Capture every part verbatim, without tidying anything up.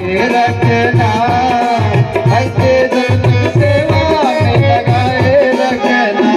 रखना, ऐसे जब तक सेवा में लगाए रखना।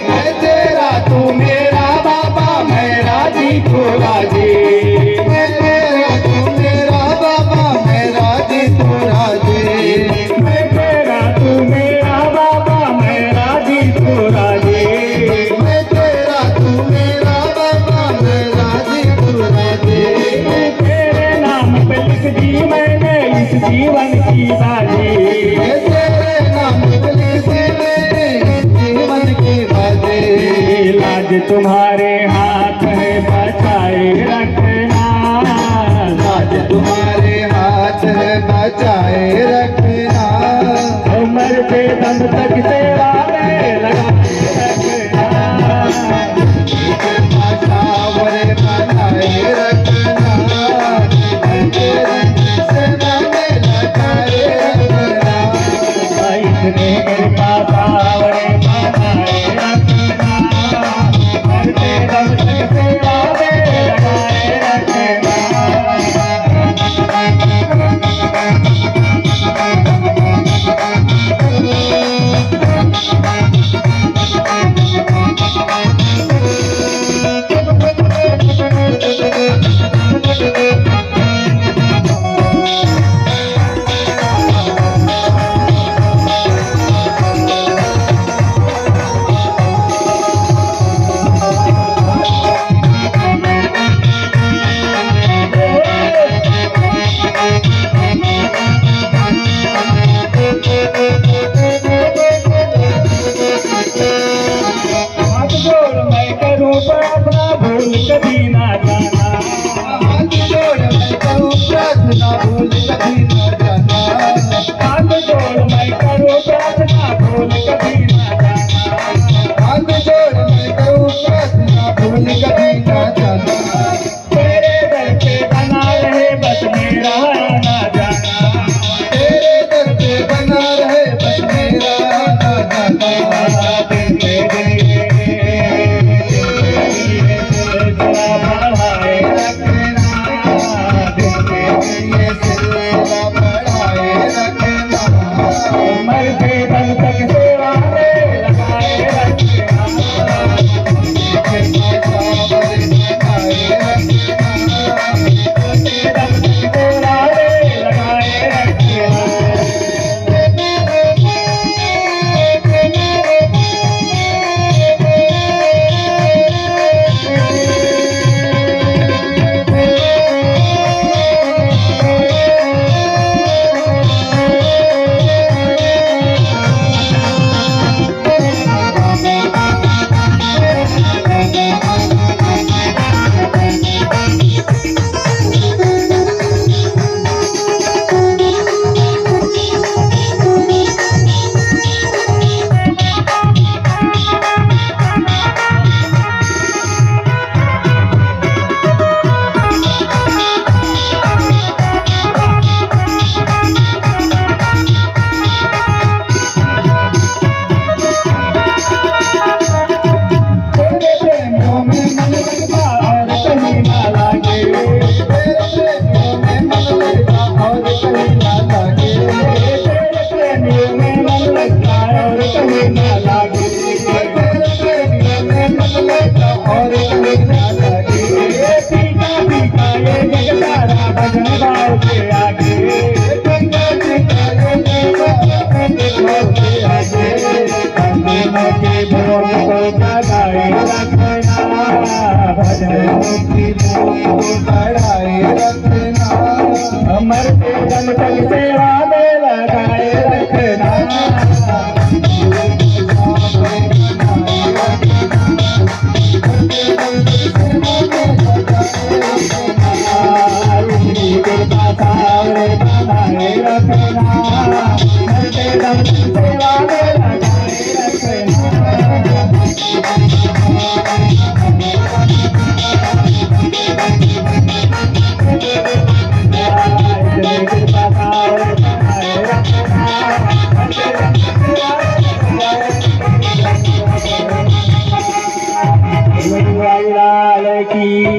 मैं तेरा, तू मेरा बाबा, मैं राजी, तू राजी। मैं तेरा, तू मेरा बाबा, मैं राजी, तू राजी। मैं तेरा, तू मेरा बाबा, मैं राजी, तू राजी। मैं तेरा, तू मेरा बाबा, मैं राजी, तू राजी। तेरे नाम पे लिख दी मैंने इस जीवन की बाजी। ये तेरे नाम पे लिख दी मैंने इस जीवन की बाजी। लाज तुम्हारे हाथ है बचाए रखना। लाज तुम्हारे हाथ है बचाए रखना। मरते दम तक सेवा में लगाए रखना। मरते दम सेवा में